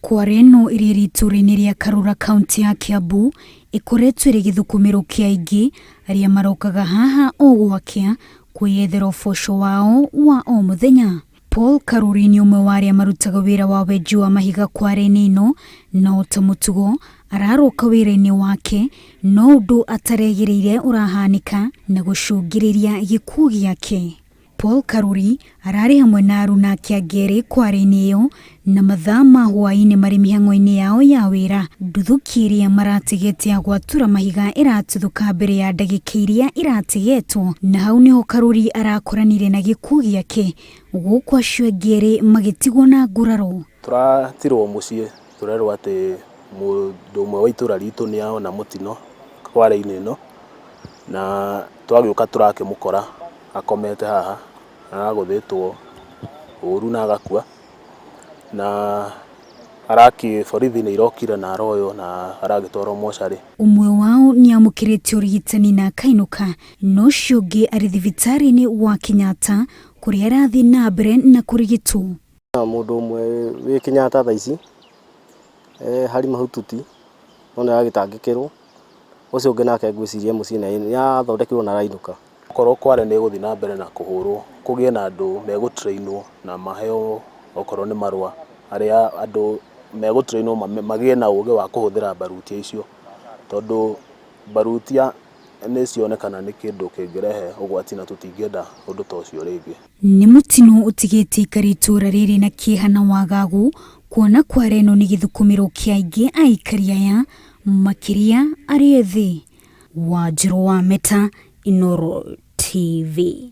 Kware ĩno ĩrĩa ĩrĩ itũũra-inĩ rĩa Karura kaunti ya Kiambu ĩkoretwo ĩrĩ gĩthũkũmĩro kĩa aingĩ arĩa marokaga haha o gwakĩa kwĩyethera ũboco wao wa o mũthenya. Paul Karuri nĩ ũmwe wa arĩa marutaga wĩra wa wenji wa mahiga kware-inĩ ĩno na o ta mũtugo araroka wĩra-inĩ wake no ũndũ ataregĩrĩire ũrahanĩka na gũcũngĩrĩria gĩkuũ gĩake. Paul Karuri ararĩ hamwe na aruna ake angĩ erĩ kware-inĩ ĩyo na mathaa ma hwaĩ-inĩ marĩ mĩhang'o-inĩ yao ya wĩra. Nduthũki ĩrĩa maratigĩte ya gwatura mahiga ĩratuthũka mbere ya ndagĩka iria irategetwo na hau nĩho Karuri arakoranire na gĩkuũ gĩake gũkũ acio angĩ erĩ magĩtigwo na nguraro. Tũratirwo mũciĩ tũrerwo atĩ mũndũ ũmwe wa itũra ritũ nĩ ona mũtino kware-inĩ ĩno na twagĩũka tũrakĩmũkora akomete haha aragũthĩtwo ũru na agakua na arakĩ borithi nĩ irokire na aroywo na aragĩtwarwo mocarĩ. Ũmwe wao nĩ amũkĩrĩte ũrigitani na akainũka na ũcio ũngĩ arĩ thibitarĩ-inĩ wa Kenyatta kũrĩa arathiĩ na mbere na kũrigitwo. Mũndũ ũmwe wĩ Kenyatta thaa ici e hali mahututi no nĩ aragĩtangĩkĩrwo, ũcio ũngĩ nake ngwĩciria e mũciĩ na nĩ athondekirwo na arainũka. Okorwo kware nĩ ĩgũthiĩ na mbere na kũhũrwo, kũgĩe na andũ megũ train wo na maheo okorwo nĩ marũa arĩa andũ megũ train wo magĩe na ũgĩ wa kũhũthĩra mbarutia icio, tondũ mbarutia nĩ cionekana nĩ kĩndũ kĩngĩrehe ũgwati na tũtingĩenda ũndũ ta ũcio rĩngĩ. Nĩ mũtino ũtigĩte aikari itũũra rĩrĩ na kĩeha na wagagu kuona kware ĩno nĩ gĩthũkũmĩro kĩa aingĩ a aikari aya makĩria arĩa ethĩ. Wanjirũ wa Meta, Inooro TV.